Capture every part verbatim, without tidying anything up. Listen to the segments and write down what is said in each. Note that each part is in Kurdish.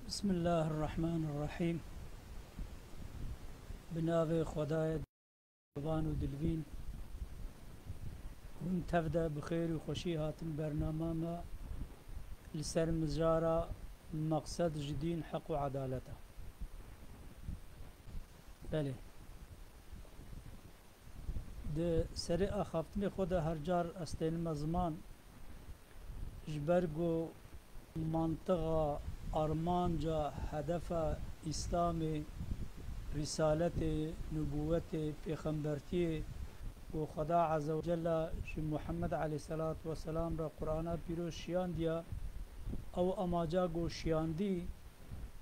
Bismillahirrahmanirrahîm. Bi navê Xwedayê Mihereban û Dilvîn. Hûn tev de bi xêr û xweşî hatin bernama me li ser mijara meqsed ji dîn, heq û edaleta. Belê. Di serê axaftinê xwe de her car ez tênime ziman, ji ber ku mantiqa, armanca, hedefa Îslamê, Rîsaletê, Nubûwetê, Pêxembertiyê ku Xweda Azze ve Celle ji Muhammed aleyhisselatu vesselam re Qur'ana Pîroz şiyandiye, ew amaca ku şiyandî,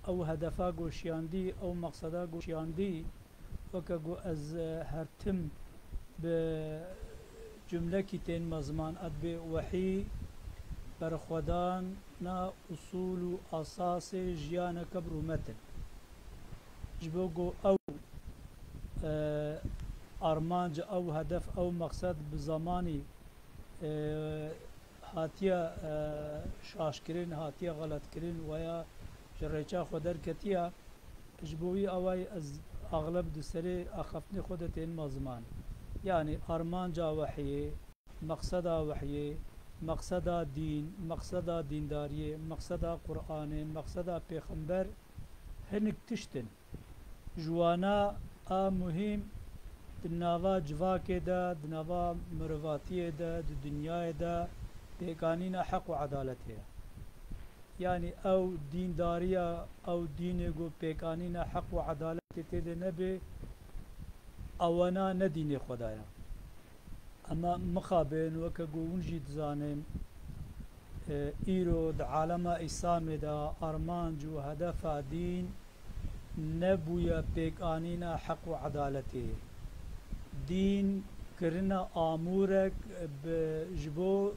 ew hedefa ku şiyandî, ew meqseda ku şiyandî, weke ku ez, e, her tim bi cumlekî tênime ziman, ez dibê wehî berxwedana usûl û esasê jiyaneke bi rûmet in. Ji bo ku ew, e, armanc, ew hedef, ew meqsed bi zemanî, e, hatiye, e, şaşkirin, hatiye xeletkirin, weya ji rêça xwe derketiye. Ji bo wî awayî ez axleb di serê axaftinê xwe de tênime ziman. Yanî armanca wehiyê, meqseda wehiyê, meqseda dîn, meqseda dîndariyê, meqseda Qur'anê, meqseda pêxember hinik tişt in. Ji wana a muhîm di nava civakê de, di nava mirovatiyê de, di dinyayê de pêkanîna heq û edaletê ye. Yanî ew dîndariya, ew dînê ku pêkanîna heq û edaletê tê de nebe, ewana ne dînê Xweda ye. Ema mixabin, weke ku hûn jî dizanin, e, îro di alema Îslamê de armanc û hedefa dîn nebûye pêkanîna heq û edaletê. Dîn kirine amûrek bi, ji bo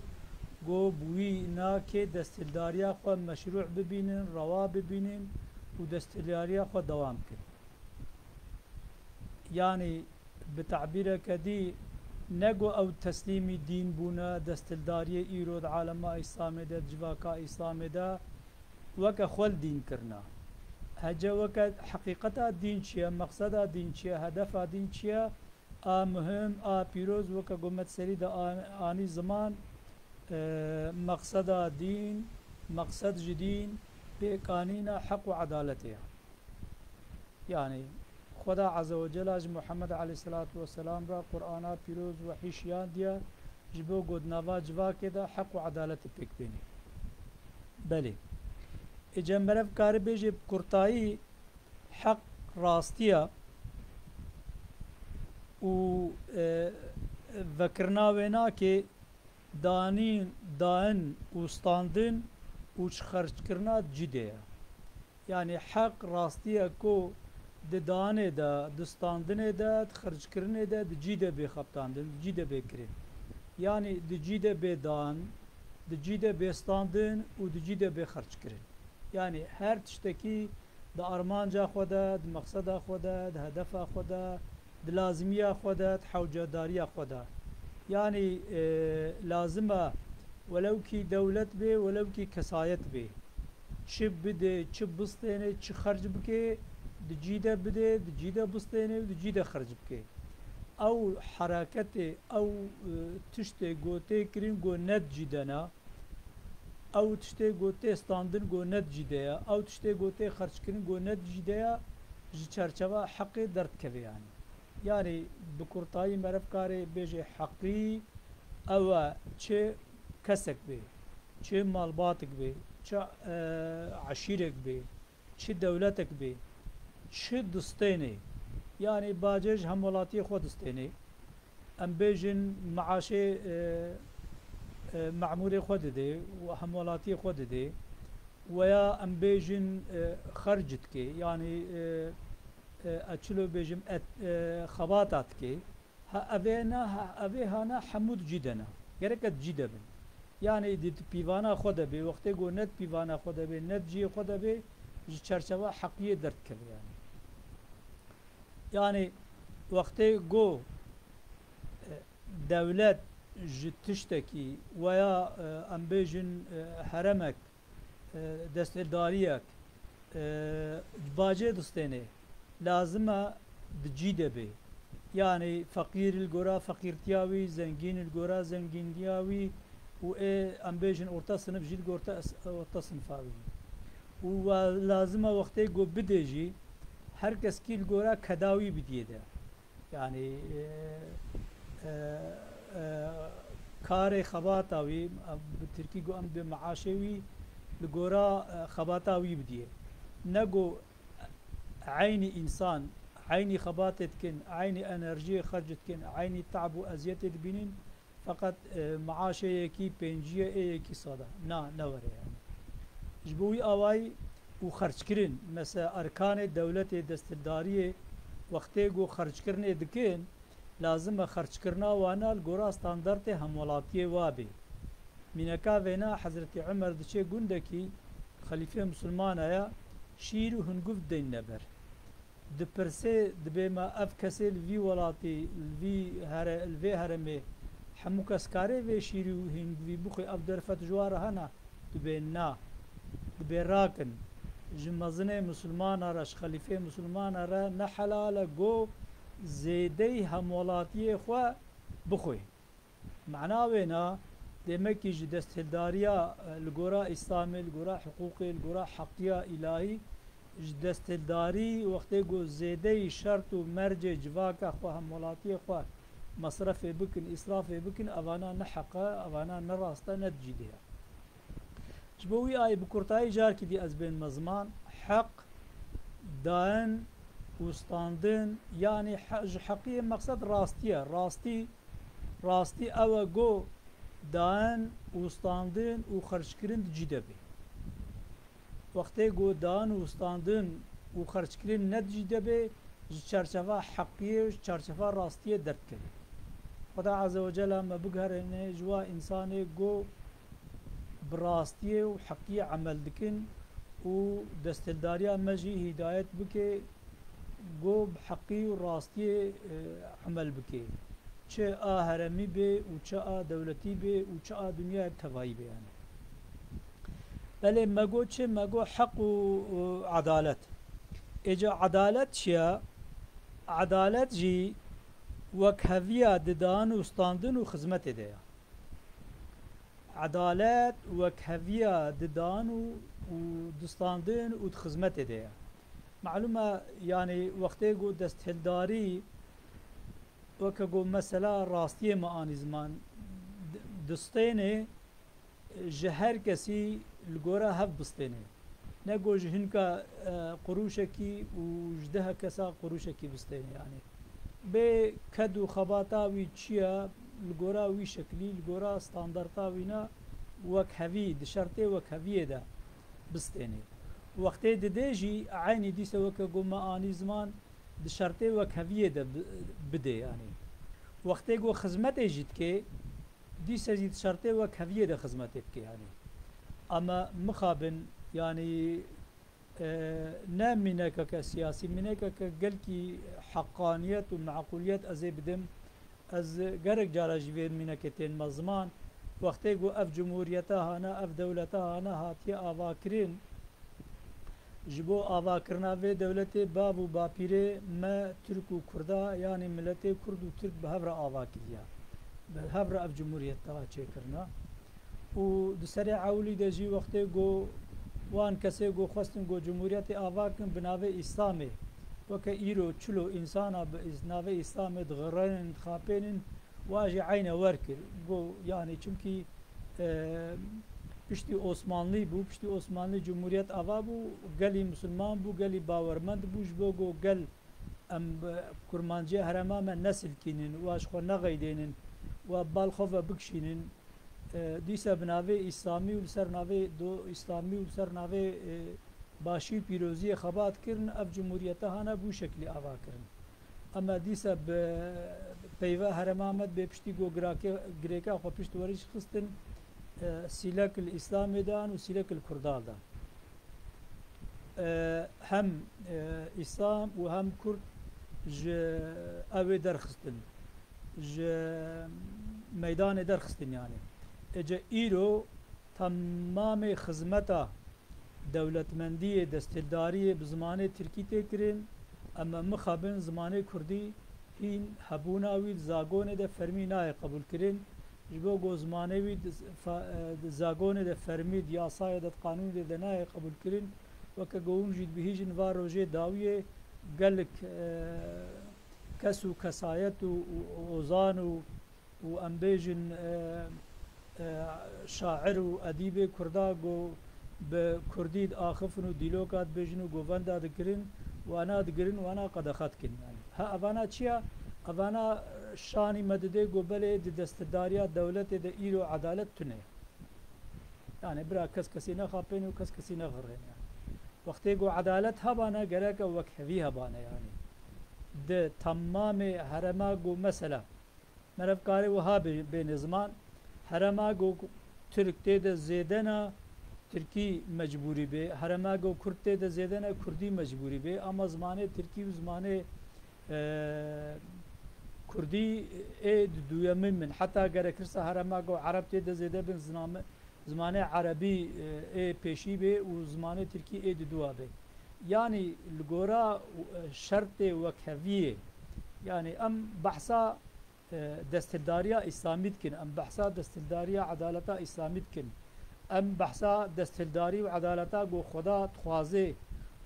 ku bi wî nakê desthildariya xwe meşrû bibînin, rewa bibînin û desthildariya xwe dewam bikin. Yanî bi tabîreke dî, ne ku ew teslîmî dîn bûne, desthildariyê îro di alema Îslamê de, di civaka Îslamê de weke xwe li dîn kirine. Hece weke heqîqeta dîn çi ye, meqseda dîn çi ye, hedefa dîn çi ye, a muhim, a pîroz, weke ku me di serî de an-, anî ziman, e, meqseda dîn, meqsed ji dîn pêkanîna heq û edaletê ye. Yanî Xweda Azze ve Celle ji Muhammed aleyhisselatu vesselam re Qur'ana pîroz, wehî şiyandiye, ji bo ku di nava civakê de heq û edaletê pêk bêne. Belê. Ê cem merev kare bêje bi kurtayî, heq rastiya û, e, vekirina wê nake, danîn, dain û standin û ji xerckirina di cî de ye. Yanî heq rastiye ku di danê de, di standinê de, di xerckirinê de, di cî de bê xebitandin, di cî de bê kirin. Yanî di cî de bê dan, di cî de bê standin û di cî de bê xerckirin. Yanî her tiştekî di armanca xwe de, di meqseda xwe de, di hedefa xwe de, di lazimiya xwe de, di hewcedariya xwe de. Yanî, e, lazim e, welewkî dewlet bê, welewkî kesayet bê. Çi bide, çi bistêne, çi xerc bike, di cî de bide, di cî de bistêne û di cî de xerc bike. Ew hereketê, ew, e, tiştê ku tê kirin ku ne di cî de ne, ew tiştê ku tê standin ku ne di cî de ye, ew tiştê ku tê xerckirin ku ne di cî de ye, ji çerçeva heqê derdikeve yanî. Yanî bi kurtayî meriv karê bêje heqî ew e, çi kesek bê, çi malbatik bê, çi, e, eşîrek bê, çi dewletek bê, çi distênê, yanî bacê ji hemwelatiyê xwe distênê, em bêjin meaşê, e, e, memûrê xwe didê û hemwelatiyê xwe didê, weya em bêjin, e, xerc dike, yanî, e, e, ez çilo bêjim, et-, e, xebata dike. Ha evê ne, ha evê hane hemû di cî de ne. Gerek e di cî de bin. Yanî di, di pîvana xwe de bê, wextê ku ne di pîvana xwe de bê, ne di cihê xwe de bê, ji çerçeva heqiyê derdikeve yanî. Yanî wextê ku, e, dewlet ji tiştekî weya, e, em bêjin, e, heremek, e, desthilatdariyek, e, bacê distêne. Lazim e di cî de bê. Yani feqîr li gora feqîrtiya wî, zengîn li gora zengîntiya wî û ê em bêjin orta sinif jî li gora orta sinfa wî. Û wa lazim e wextê ku bidê jî her keskî li gora keda wî bidiyê de. Yani, e, e, e, karê xebata wî, em, bi tirkî got em dê meaşê wî li gora, e, xebata wî bidiyê. Ne got eynî însan, eynî xebatê dikin, eynî enerjiyê xerc dikin, eynî te'b û eziyetê dibînin, feqet, e, meaşê yekî pêncî ye, ê yekî sada. Na, ne were yani. Ji bo wî awayî û xerckirin, mesela erkanê dewletê, desthildariyê, wextê ku xerckirinê dikin, lazim e xerckirina wana li gora standartê hemwelatiyê wa bê. Mîneka vêna Hezretî Umer diçe gundekî, xelîfê misilmana ye, şîr û hunguv dideyne ber. Dipirsê, dibê me ev kesê li vî welatî, li vî here-, li vê heremê hemû kes karê vê şîrî û hingivî bixwê, ev derfet ji wan re hene? Dibê na. Dibê rakin. Ji mezinê misilmana re, ji xelîfê misilmana re ne helal e ku zêdeyî hemwelatiyê xwe bixwê. Mana wêna, demekî ji desthildariya, e, li gora Îslamê, li gora hiqûqê, li gora heqiya îlahî, ji desthildarî wextê ku zêdeyî şert û mercê civaka xwe, hemwelatiyê xwe mesrefê bikin, îsrafê bikin, evana ne heq e, evana ne rast e, ne di cî de ye. Ji bo wî ayê bi kurtayî carekî dî ez bênme ziman, heq, dayin û standin, yanî he-, ji heqiyê meqsed rastî ye. Rastî, rastî ew e ku dayin û standin û xerckirin di cî de bê. Wextê ku dan û standin û xerckirin ne di cî de bê, ji çarçeva heqiyê û ji çarçeva rastiyê derdikeve. Xweda Azze ve Celle me bigerîne ji wa însanê ku bi rastiyê û heqiyê emel dikin û desthildariya me jî hîdayet bike ku bi heqî û rastiyê, e, emel bike. Çi a heremî bê û çi a dewletî bê û çi a dinyayê bi tevayî bê yani. Belê me got çi? Me got heq û, û edalet. Êca edalet çi ye? Edalet jî wekheviya di dan û standin û xizmetê de ye. Edalet wekheviya di dan û, û di standin û di xizmetê de ye. Malûm e, yanî wextê ku desthildarî weke ku mesela rastiyê me anî ziman, di-, distênê ji her kesî li gora hev bistênê. Ne ku ji hinka, e, qurûşekî û ji dehe kesa qurûşekî bistênê. Yanî bê ked û xebata wî çi ye, li gora wî şeklî, li gora standarta wî ne, wekhevî, di şertê wekheviyê de bistênê. Wextê didê jî eynî dîse weke ku me anî ziman, di şertê wekheviyê de bi-, bidê yanî. Wextê ku xizmetê jî dikê, dîse jî di şertê wekheviyê de xizmetê dike yanî. Ama mixabin yanî, e, ne mînekeke siyasî, mînekeke gelkî heqaniyet û meqûliyet ez ê bidim. Ez gerek cara jî vê mînekê tênme ziman. Wextê ku ev cumhuriyeta hane, ev dewleta hane hatiye avakirin, ji bo avakirina vê dewletê bav û bapîrê me Tirk û Kurda, yanî miletê Kurd û Tirk bi hev re ava kiriye. Bi hev re ev cumhuriyet daha çêkirine. Û di serê ewilî de jî wextê ku wan kesê ku xwestin ku cumhuriyetê ava kin bi navê Îslamê, weke îro çilo însana bi îs-, navê Îslamê dixirenin, dixapênin, wa jî eyne wer kir. Got, yanî çimkî, e, piştî Osmanlî bû, piştî Osmanlî cumhuriyet ava bû, gelî misilman bû, gelî bawermend bû, ji bo ku gel em, e, kurmanciya herêma me nesilkînin, wa ji xwe nexeydênin, wa bal xwe ve bikişînin, e, dîsa bi navê Îslamî û li ser navê do-, Îslamî û li ser navê, e, başî û pîroziyê xebat kirin, ev cumhuriyete hane bû şeklî ava kirin. Em e dîsa bi peyva herêma me dibê piştî ku girake-, girêka xwe pişt werî jî xistin, e, sîlek li Îslamê dan û sîlek li Kurda dan. E, hem, e, Îslam û hem Kurd ji ewê derxistin, ji meydanê derxistin yanî. Êce îro temamê xizmeta dewletmendiyê, desthildariyê bi zimanê tirkî tê kirin, em mixabin zimanê kurdî hîn hebûna wî di zagonê de fermî nayê qebûlkirin. Ji bo ku zimanê wî di fa-, e, di zagonê de fermî, di yasayê de, di qanûnê de nayê qebûlkirin, weke ku hûn jî dibihîjin va rojê dawiyê gelek, e, kes û kesayet û, û ozan û û em bêjin, e, e, şair û edîbê Kurda ku bi Kurdî diaxifin û dîloka dibêjin û govenda dikirin, wana digirin, wana qedexe dikin. Yani, ha, evana çi ya? Evana şanî me didê ku belê di destdariya dewletê de îro edalet tune ye. Yani, bira kes kesî nexapên û kes kesî nexirrên. Yani, wextê ku edalet hebane, gerek e wekhevî hebane, yani. Di temamê herema ku mesela, Meriv karê wiha bê-, bêne ziman. Herema ku Tirk tê de zêde na, Tirkî mecbûrî bê. Herema ku Kurd tê de zêde na, Kurdî mecbûrî bê. Ama zimanê Tirkî û zimanê, e, Kurdî ê di duyemîn min. Heta gerekirse herema ku Ereb tê de zêde bin, ziname-, zimanê Erebî, e, ê pêşî bê û zimanê Tirkî ê di dua bê. Yanî li gora, e, şertê wekheviyê, yanî em behsa e, desthildariya Îslamî dikin, em behsa desthildariya edaleta Îslamî dikin. Em behsa desthildarî û edaleta ku Xweda dixwaze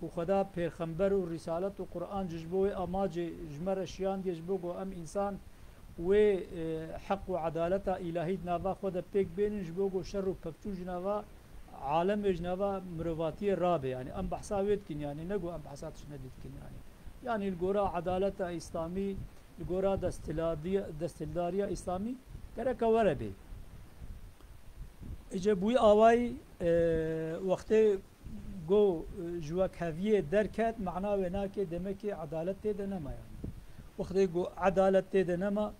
û Xweda pêxember û rîsalet û Quran ji, ji bo wê amacê ji me re şiyandiye, ji bo ku em însan wê, e, heq û edaleta îlahî di nava xwe de pêk bênin, ji bo ku şer û pevçûn ji nava alemê, ji nava mirovatiyê rabe. Yanî em behsa wê dikin, yanî ne ku em behsa tiştine dî dikin, yanî. Yanî li gora edaleta Îslamî, li gora desthiladiya-, desthildariya Îslamî gereke were bê. Îca bi wî awayî, e, wextê ku, e, ji wekheviyê derket, mana wê nake demekê edalet tê de nema, yanî. Wextê ku edalet tê de nema,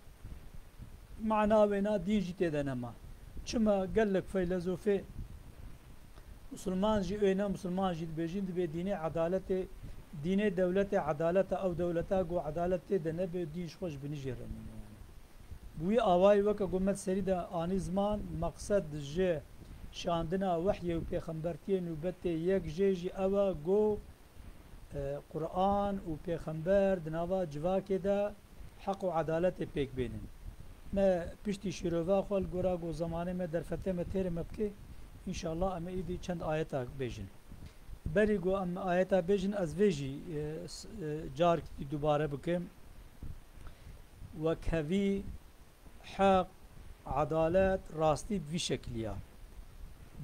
mana wê na dîn jî tê de nema. Çima gelek feylezofê Musulman jî û ne musulman jî dibêjin, dibê dînê edaletê, dînê dewletê edaleta, ew dewleta ku edalet tê de nebe, dîn ji xwe ji binî jê re mîne, yanî. Bi wî awayî weke ku me di serî de anî ziman, meqsed ji şandina wehyê û pêxembertiyê nûbetê yek jê jî ew e ku, e, Quran û pêxember di nava civakê de heq û edaletê pêk bênin. Me piştî şîrova xwe li gora ku zemanê me derfetê me têrê me bike, înşallah em ê îdî çend ayeta bêjin. Berî ku em ayeta bêjin, ez vê jî, e, s-, e, carkî dubare bikim. Wekhevî, heq, edalet, rastî bi vî şekilî ya.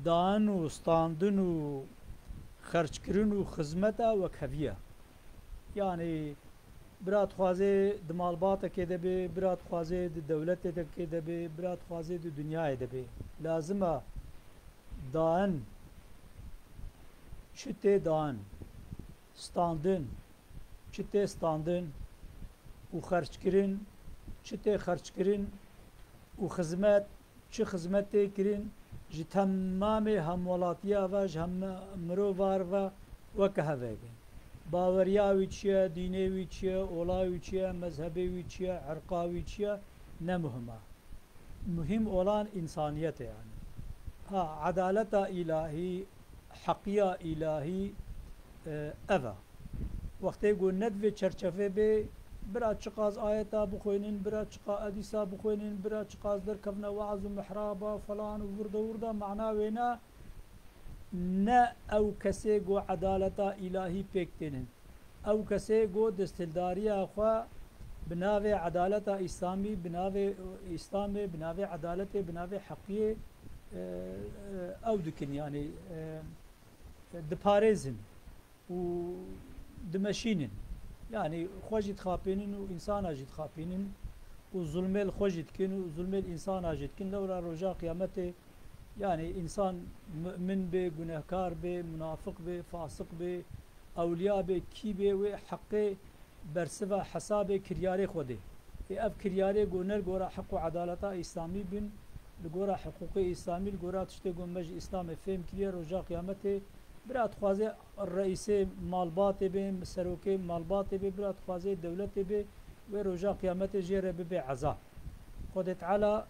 Dan û standin û xerckirin û xizmeta wekhevî ye. Yanî, bira dixwaze di malbatekê de be, bira dixwaze di dewletekê de be, bira dixwaze di dinyayê de be. Lazim e dan, çi tê dan, standin, çi tê standin û xerckirin, çi tê xerckirin û xizmet, çi xizmet tê kirin, ji temamê hemwelatiya ve, ji hemû mirova ve weke hev e. Baweriya wî çi ye, dînê wî çi ye, ola wî çi ye, mezhebê wî çi ye, irqa wî çi ye, ne muhim e. Muhîm olan însaniyet e, yanî. Ha, edaleta îlahî, heqiya îlahî, e, ev e. Wextê ku ne di vê çerçevê bê, bira çiqas ayeta bixwînin, bira çiqa edîsa bixwînin, bira çiqas derkevne weaz û mihraba falan û wirde wirde, mana wê ne, ne ew kesê ku edaleta îlahî pêk tênin. Ew kesê ku desthildariya xwe bi navê edaleta Îslamî, bi navê Îslamê, bi navê edaletê, bi navê heqiyê, e, e, ew dikin, yanî, e, diparêzin û dimeşînin. Yanî xwe jî dixapînin û însana jî dixapînin û zulmê li xwe jî dikin û zulmê li însana jî dikin. Lewra roja qiyametê, yanî însan mu'min bê, gunehkar bê, munafiq bê, fasiq bê, ewliya bê, kî bê, wê heqê bersiva hesabê kiryarê xwe dê. Ê ev kiryarê ku ne li gora heq û edaleta Îslamî bin, li gora hiqûqê Îslamî, li gora tiştê ku me ji Îslamê fêm kiriye, roja qiyametê bira dixwaze reîsê malbatê bê, serokê malbatê bê, bira dixwaze dewletê bê, wê roja qiyametê jê re bibe ezab. Xwedê Teala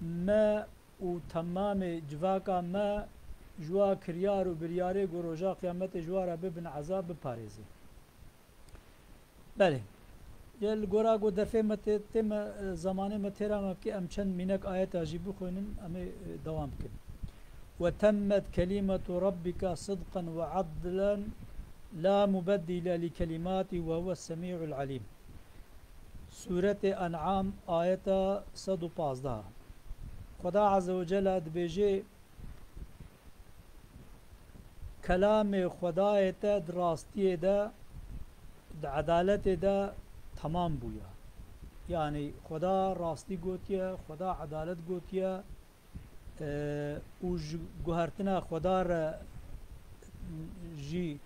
me û temamê civaka me ji wa kiryar û biryarê ku roja qiyametê ji wa re bibin ezab biparêzê. Belê. Ya li gora ku derfê me tê, tê me, e, zamanê me têra me bike, em çend mînek ayeta jî bixwînin, em ê, e, dewam bikin. "Ve temmet kelimatu rabbika sidqan ve adlen la mubeddile li kelimati ve huves semî'ul alîm." Sûretê En'am, ayeta sed û pazdeh. Xweda Azze ve Celle dibêje, Kelamê Xwedayê te di rastiyê de, di edaletê de temam bûye. Yanî Xweda rastî gotiye, Xweda edalet gotiye, e, û ji guhertina Xweda re jî,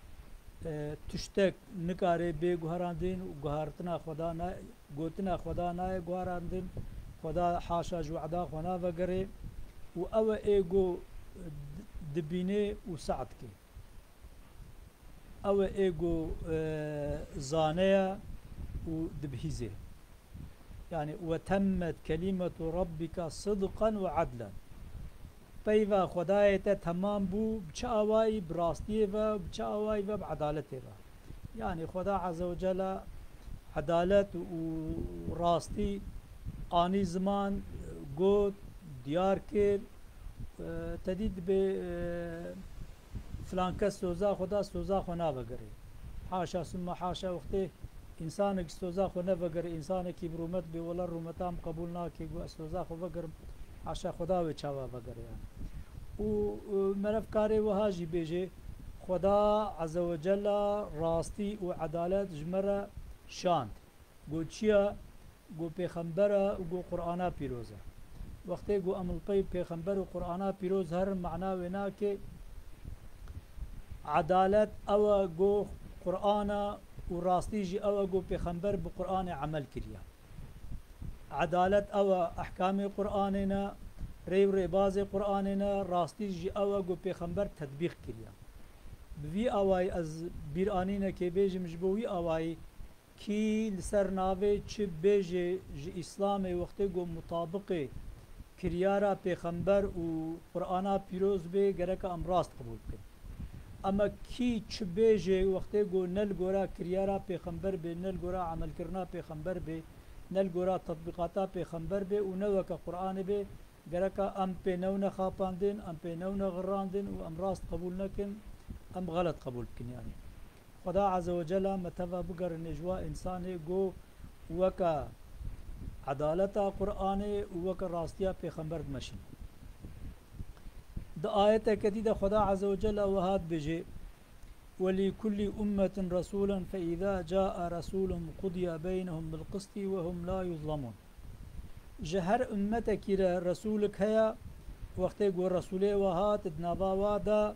e, tiştek nikare bê guherandin û guhertina Xweda ne, gotina Xweda nayê guherandin. Xweda haşa ji wehda xwe navegere û ew e ê ku d-, dibîne û seh dike. Ew e ê ku, e, zane ye û dibihîze. Yani, "Ve temmet kelimetu rabbika sidqan ve adlen." Peyva Xwedayê te temam bû, bi çi awayî? Bi rastiyê ve, bi çi awayî ve? Bi edaletê ve. Yani, Xweda Azze ve Celle edalet û rastî anî ziman, got, diyar kir, e, te dî dibê, e, filan kes soza xwe da, soza xwe navegere. Haşa summa haşa, wextê însanek soza xwe nevegere, însanekî bi rûmet bê, wela rûmeta em qebûl nake, got ez soza xwe vegerim, haşa Xweda wê çawa vegere yani. Û, û meriv karê wiha jî bêje, Xweda Azze ve Celle rastî û edalet ji me re şand. Got çi ye? Got pêxembera û got Qur'ana pîroz e. Wextê got em li pey pêxember û Qur'ana pîroz herin, mana wê nake edalet ew e got Qur'an e û rastî jî ew e got pêxember bi Qur'anê emel kiriye. Edalet ew e ehkamê Qur'anê ne, rê û rêbazê Qur'anê ne, rastî jî ew e got pêxember tetbîq kiriye. Bi vî awayî ez bîr anînekê bêjim, ji bo wî awayî kî li ser navê çi bêjê ji Îslamê wextê ku mutabiqê kiryara pêxember û Qur'ana pîroz bê, gereka em rast qebûl bikin. Ama kî çi bêjê wextê ku ne li gora kiryara pêxember bê, ne li gora emelkirina pêxember bê, ne li gora tetbîqata pêxember bê û ne weke Qur'anê bê, gereka em pê newne xapandin, em pê newne xirandin û em rast qebûl nekin, em xelet qebûl bikin yani. Xweda Azze ve Celle me teva bigerine ji wa însanê ku weke edaleta Qur'anê û weke rastiya pêxember dimeşîne. Di ayeteke dî de Xweda Azze ve Celle wiha dibêje, "Ve li kulli ummetin resûlen fe îza cae resûluhum qudiye beynehum bil qistî ve hum la yuzlemûn." Ji her ummetekî re resûlik heye, wextê ku resûlê we hat, di nava wa de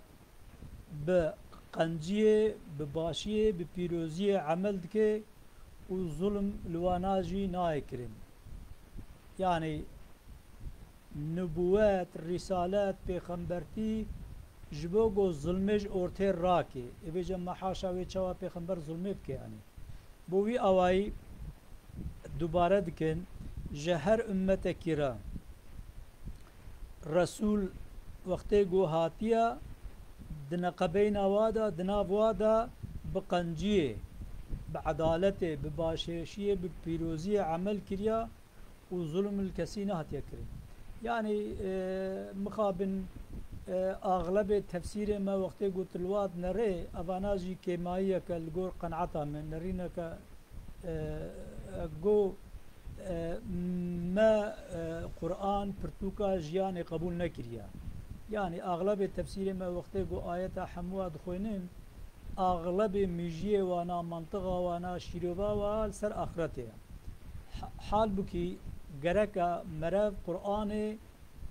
bi qenciyê, bi başiyê, bi pîroziyê emel dike û zulm li wana jî nayê kirin. Yanî nubûwet, rîsalet, pêxembertî ji bo ku zulmê ji ortê rake. Ê bêje me haşa wê çawa pêxember zulmê bike yanî. Bo wî awayî dubare dikin, ji her ummetekî re Resûl wextê ku hatiye, di neqebeyna wa de, di nav wa de bi qenciyê, bi edaletê, bi başêşiyê, bi pîroziyê emel kiriya û zulm li kesî nehatiye kirin. Yanî, e, mixabin, e, axlebê tefsîrê me wextê ku tilwat nerê, evana jî kêmayiyeke li gor qenata me, nerîneke e, go, e, me, e, Qur'an pirtûka jiyanê qebûl nekiriye. Yanî axlebê tefsîrê me wextê ku ayeta hemûa dixwînin, axlebê mijiyê wana, mantiqa wana, şîrova wa li ser axretê ye. Ha-, halbukî gereka merev Qur'anê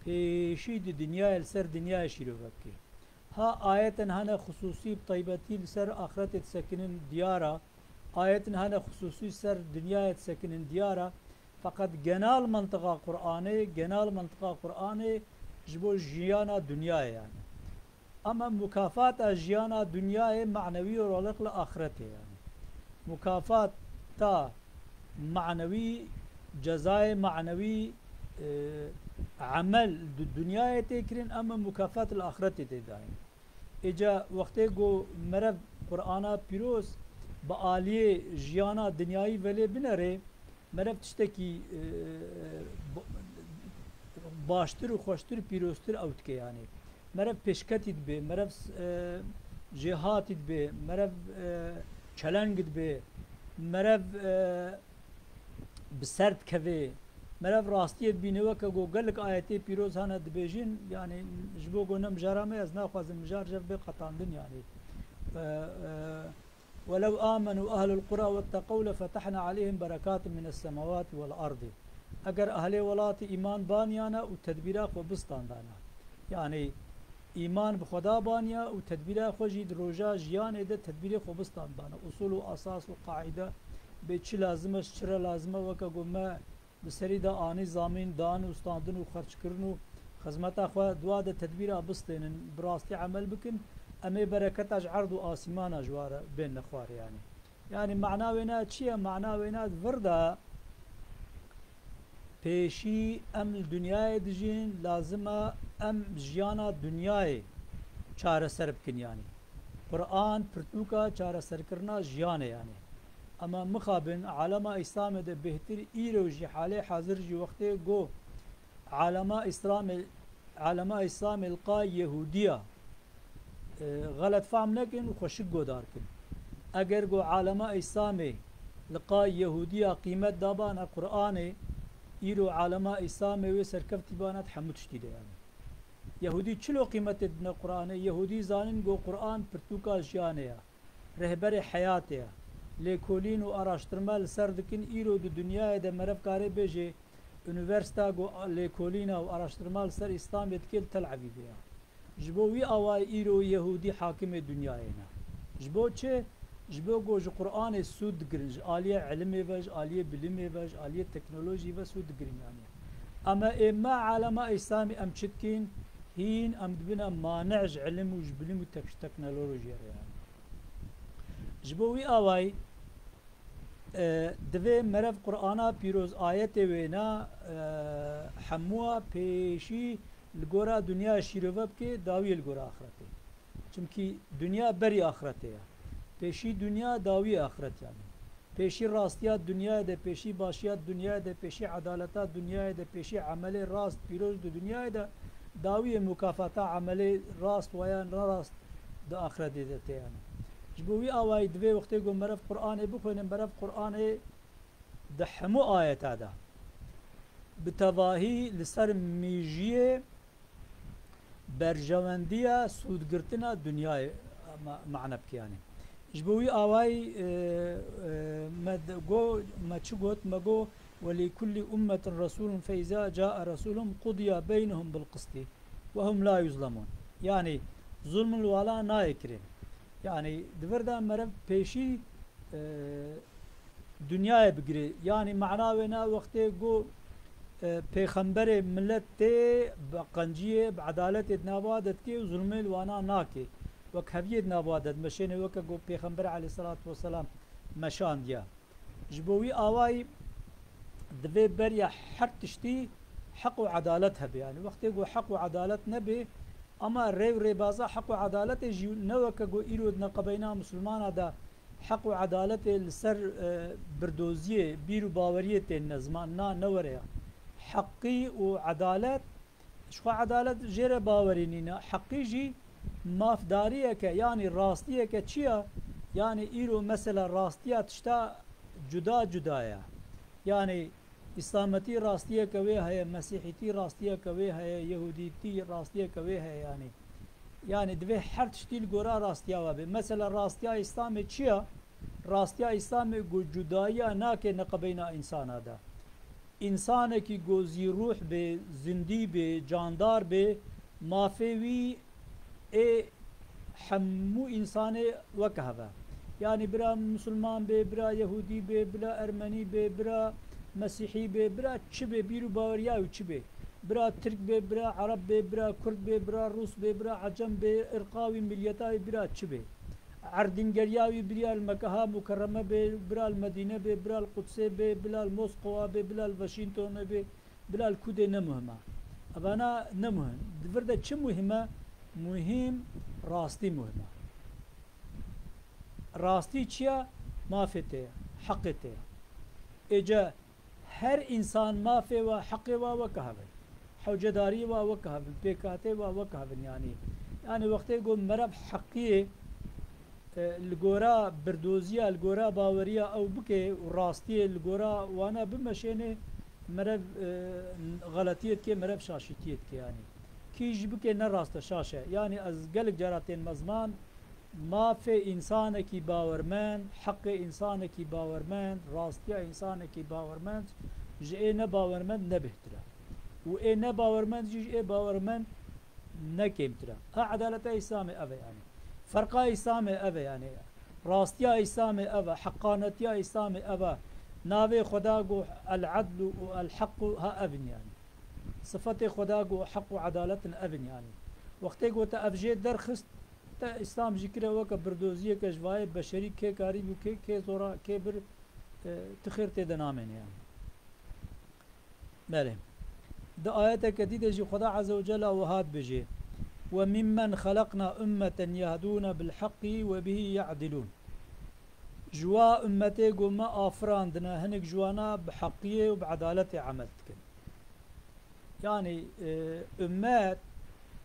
pêşî di dinyayê li ser dinyayê şîrove bike. Ha ayetin hene xisûsî bi taybetî li ser axretê disekinin diyar e, ayetin hene xisûsî ser dinyayê disekinin diyar e, feqet genal mentiqa Qur'anê, genal mentiqa Qur'anê ji bo jiyana dinyayê yani. Ama mukafata jiyana dinyayê manewî yo, roliq li axretê yani. Mukafata manewî, cezayê manewî, e, Emel di dinyayê tê kirin, em mukafat li axretê tê dayîn. Îca wextê ku merev Qur'ana pîroz bi aliyê jiyana dinyayî velê binerê, merev tiştekî, e, ba-, baştir û xweştir, pîroztir ew dike yanî. Merev pêşketî dibe, merev, e, jêhatî dibe, merev, e, çeleng dibe, merev, e, bi ser dikeve, merev rastiyê dibîne, weke ku gelek ayetê pîroz hene dibêjin, yanî ji bo ku ne mijara me, ez naxwazim mijar jev bê qetandin, yanî. E, e, "Welew amenu ehlul qura wetteqew lefetehna aleyhim berekatin mines semawati vel ardi." Eger ehlê welatî îman baniyana û tedbîra xwe bistandana. Yanî, îman bi Xweda baniya û tedbîra xwe jî di roja jiyanê de tedbîrê xwe bistandana. Usul û esas û qaîde bê çi lazim e, ji çi re lazim e, weke ku me bi serî de anî zamîn, dan û standin û xerckirin û xizmeta xwe di wa de tedbîra bistênin, bi rastî emel bikin, em ê bereketa ji erd û asîmana ji wa re bênine xwarê, yanî. Yanî mana wêna çi ye? Mana wêna di vir de pêşî em li dinyayê dijîn, lazim e em jiyana dinyayê çareser bikin, yanî. Quran pirtûka çareserkirina jiyanê, yanî. Ema mixabin alema Îslamê de bêhtir îro jî, halê hazir jî wextê ku alema Îslamê, alema Îslamê li qay Yehûdiya, e, xeletfam nekin û xweşik godar kin. Eger ku alema Îslamê li qay Yehûdiya qîmet dabana Qur'anê, îro alema Îslamê wê serkeftî bana di hemû tiştî de, yanî. Yehûdî çilo qîmetê dine Qur'anê? Yehûdî zanin ku Qur'an pirtûka jiyanê ye, rehberê heyatê ye. Lêkolîn û araştirme li ser dikin, îro di dinyayê de merev karê bêjê, unîversîta ku lêkolîna û araştirma li ser Îslamê dike li Tel Evîvê ye. Ji bo wî awayî îro Yehûdî hakimê dinyayê ne. Ji bo çi? Ji bo ku ji Qur'anê sûd digirin, ji aliyê ilimê ve, ji aliyê bilimê ve, ji aliyê teknolojî ve sûd digirin, yanî. Ema ê me alema Îslamî em çi dikin? Hîn em dibine mane ji ilim û ji bilim û tek-, teknolojiyê re, yanî. Ji bo wî awayî, e, divê merev Qur'ana pîroz, ayetê wêna, e, hemûa pêşî li gora dinyayê şîrove bike, dawiyê li gora axretê. Çimkî dinya berî axretê ye. Pêşî dinya, dawiyê axret, yanî. Pêşî rastiya dinyayê de, pêşî başiya dinyayê de, pêşî edaleta dinyayê de, pêşî emelê rast, pîroz di dinyayê de, dawiyê mukafata emelê rast waya nerast di axretê de tê, yanî. Ji bo wî awayî divê wextê ku merev Qur'anê bixwînin, merev Qur'anê di hemû ayeta de bi tevahî li ser mîjiyê berjewendiya sûdgirtina dinyayê ma-, mane bike, yanî. Ji bo wî awayî, e, e, me de go, me çi got? Me go, "Ve li kulli ummetin rasulun fe iza caa rasuluhum qudiya beynehum bil qisti ve hum la yuzlemun." Yanî, zulm li wana nayê kirin. Yanî, di vir de merev pêşî, e, dinyayê bigirê. Yanî mana wê ne wextê ku, e, pêxemberê milet tê bi qenciyê, bi edaletê di nava de dikê û zulmê li wana nakê. Wek heviyê di nava de dimeşêne, weke ku pêxember aleyhisselatu vesselam meşandiye. Ji bo wî awayî divê beriya her tiştî heq û edalet hebe. Yanî wextê ku heq û edalet nebe, ama rê û rêbaza heq û edaletê jî ne weke ku îro di neqebeyna misilmana de heq û edaletê li ser, e, birdoziyê, bîr û baweriyê tên ne ziman, na ne were ya. Heqî û edalet, ji xwe edalet jê re bawerî nîne. Heqî jî mafdariyeke, yanî rastiyeke çi ya? Yanî îro mesela rastiya tişta cuda cuda ye. Yanî Îslametî rastiyeke wê heye, Mesîhîtî rastiyeke wê heye, Yehûdîtî rastiyeke wê heye, yanî. Yanî divê her tiştî li gora rastiya we bê. Mesela rastiya Îslamê çi ya? Rastiya Îslamê ku cudayiya nake neqebeyna însana de. Însanekî ku zîrûh bê, zindî bê, candar bê, mafê wî ê hemû însanê weke hev e. Yanî bira misilman bê, bira yehûdî bê, bira ermenî bê, bira mesîhî bê, bira çi bê, bîr û baweriya wî çi bê. Bira tirk bê, bira ereb bê, bira kurd bê, bira rûs bê, bira ecem bê, irqa wî, milyeta wî bira çi bê. Erdîngeriya wî bira li Mekeha Mukerreme bê, bira li Medîne bê, bira li Qudsê bê, bila li Moskowa bê, bila li Washingtonê bê, bila li ku dê ne muhim e. Evana ne muhim. Di vir de çi muhim e? Muhim rastî muhim e. Rastî çi ye? Mafê te ye, heqê te ye. Êce her însan mafê wa, heqê wa weke hev in. Hewcedariyê wa weke hev in, pêkhateyê wa weke hev in yanî. Yanî wextê ku meriv heqiyê, e, li gora birdoziya, li gora baweriya ew bike û rastiyê li gora wana bimeşêne, meriv, e, xeletiyê dike, meriv şaşîtiyê dike yanî. Kî jî bike ne rast e, şaş e. Yanî ez gelek cara tên me ziman, mafê însanekî bawermend, heqê însanekî bawermend, rastiya însanekî bawermend ji ê nebawermend ne bêhtir e. Û ê nebawermend jî ji ê bawermend ne kêmtir e. A edaleta Îslamê ev e yanî. Ferqa Îslamê ev e yanî. Rastiya Îslamê ev e. Heqanetiya Îslamê ev e. Navê Xweda ku El-Edlu û El-Hequ ha ev in yanî. Sifatê Xweda ku heq û edalet in ev in yanî. Wextê ku te ev jê derxist, te Îslam jî kire weke birdoziyeke ji vayê beşerî, kê karî bû, kê, kê zora, kê bir, e, tu xêr tê de namêne yanî. Belê. Di ayeteke dî de jî Xweda Azze ve Celle wiha dibêje, "Ve mimmen xelaqna ummeten yehdûne bil haqqi ve bihi ye'dilûn." Ji wa ummetê ku me afirandine, hinek ji wana bi heqiyê û bi edaletê emel dikin. Yanî, e, ummet,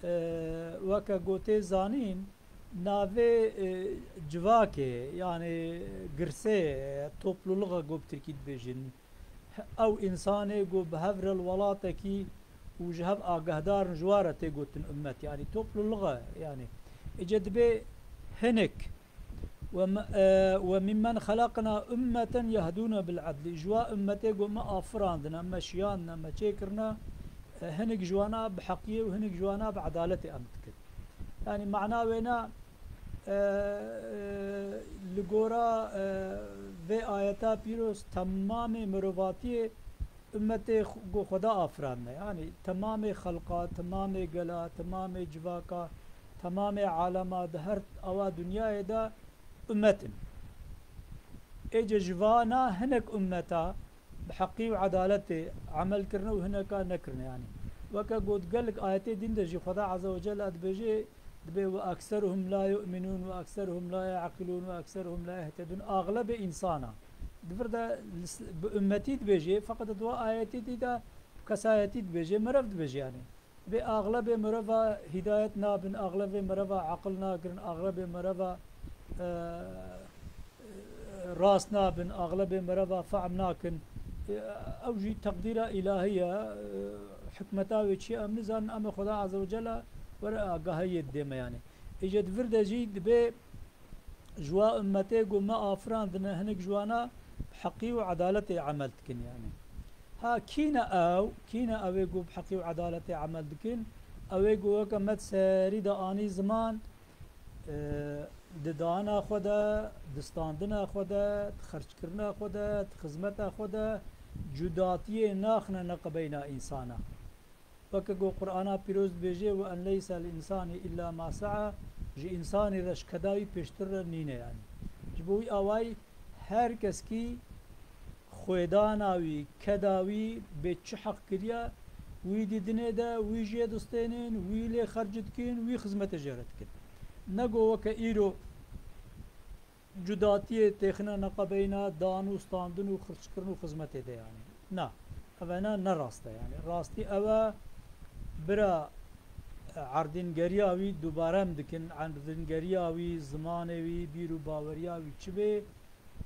e, weke ku tê zanîn, navê, e, civakê, yanî girsê, e, toplulûxa ku bi tirkî dibêjin, ew însanê ku bi hev re li welatekî û ji hev agahdar in, ji wa re tê gotin ummet, yanî toplulûx e, yanî. Êce dibê hinek, "Ve me-, e, ve mimmen xelaqna ummeten yehdûne bil edlî." Ji wa ummetê ku me afirandine, me şiyandine, me çêkirine, e, hinek ji wana bi heqiyê û hinek ji wana bi edaletê em dikin. Yanî mana wêna, e, e, li gora, e, vê ayeta pîroz temamê mirovatiyê ummetê xu-, ku Xweda afirandine. Yanî temamê xelqa, temamê gela, temamê civaka, temamê alema di her awa dinyayê de ummet in. Êce ji vana hinek ummeta bi heqî û edaletê emel kirine û hineka nekirine yanî. Weke got gelek ayetê dîn de jî Xweda Azze ve Celle dibêje, dibê, "Ve ekseruhum la yu'minûn ve ekseruhum la ye'qilûn ve ekseruhum la yehtedûn." Axlebê însana. Di vir de lis-, bi ummetî dibêje, feqet di wa ayetê dî de bi kesayetî dibêje, meriv dibêje yanî. Dibê axlebê mirova hidayet nabin, axlebê mirova aqil nakirin, axlebê mirova, e, e, rast nabin, axlebê mirova fehm nakin. E, ew jî teqdîra îlahî ye, e, hikmeta wê çi ye em nizanin, em ê Xweda Azze ve Celle were agahiyê didê me yanî. Êce di vir de jî dibê ji wa ummetê ku me afirandine, hinek ji wana bi heqî û edaletê emel dikin yanî. Ha, kî ne ew? Kî ne ew ê ku bi heqî û edaletê emel dikin? Ew ê ku weke me di serî de anî ziman, e, di dana xwe de, di standina xwe de, di xerckirina xwe de, di xizmeta xwe de cudatiyê naxine neqebeyna însana. Weke ku Qur'ana Pîroz dibêje, "Ve en leysa li insani illa ma sa'a", ji însanî re ji keda wî pêştir re nîne yanî. Ji bo wî awayî her keskî xwêdana wî, keda wî bê çi heq kiriye, wî dî dinê de, wî jê distênin, wî lê xerc dikin, wî xizmetê jê re dikin. Ne ku weke îro cudatiyê têxine neqebeyna dan û standin û xirçkirin û xizmetê de yanî. Na, evena ne rast e yanî. Rastî ew e, bira, e, erdîngeriya wî dubare em dikin, erdîngeriya wî, zimanê wî, bîr û baweriya wî çi bê,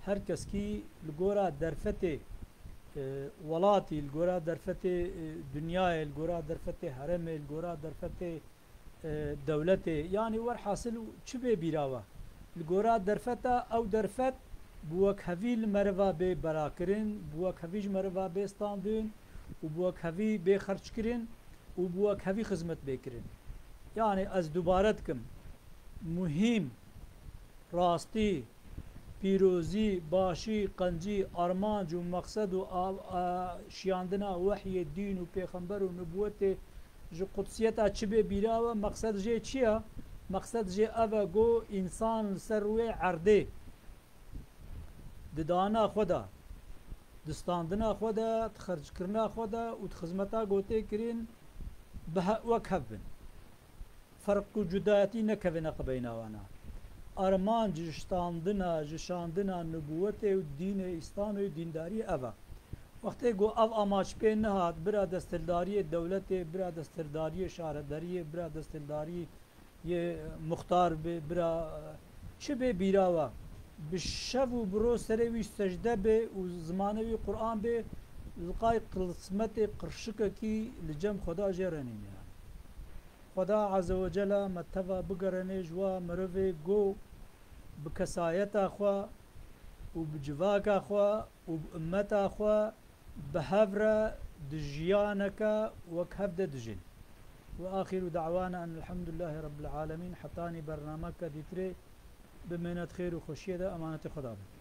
her keskî li gora derfetê, e, welatî, li gora derfetê, e, dinyayê, li gora derfetê herêmê, li gora derfetê e, dewletê, yanî werhasil çi bê bîra we? Li gora derfeta, ew derfet bi wekhevî li meriva bê belakirin, bi wekhevî ji meriva bê standin û bi wekhevî bê xerckirin û bi wekhevî xizmet bê kirin. Yanî ez dubare dikim, muhîm, rastî, pîrozî, başî, qencî, armanc û meqsed û av-, a-, şiyandina wehyê, dîn û pêxember û nubûwetê ji qudsiyeta çi bê bîra we, meqsed jê çi ye? Meqsed jê ev e ku însan li ser rûyê erdê di dana xwe de, di standina xwe de, di xerckirina xwe de û di xizmeta ku tê kirin, bi he-, wek hev bin. Ferq û cudayetî nekevine qibeyna wana. Armanc ji ştandina, ji şandina nubûwetê û dînê Îslamê û dîndariyê ev e. Wextê ku ev amaç pê nehat, bira desthildariyê dewletê, bira desthildariyê şaredariyê, bira desthildariyê muxtar be, bira çi bê bîra we. Bi şev û bi roj serê wî secde be û zimanê wî Quran be, li qay qismetê qirşikekî li cem Xweda jê re nîne. Xweda Azze ve Cela me teva bigerêne ji wa mirovê ku bi kesayeta xwe û bi civaka xwe û bi ummeta xwe bi hev re di jiyaneke wek hev de dijîn. Ve axiru da'wana en elhamdülillahi rabbil alemin. Hetanî bernameke dîtirê bimêne di xêr û xweşiyê de, emanetê Xweda bin.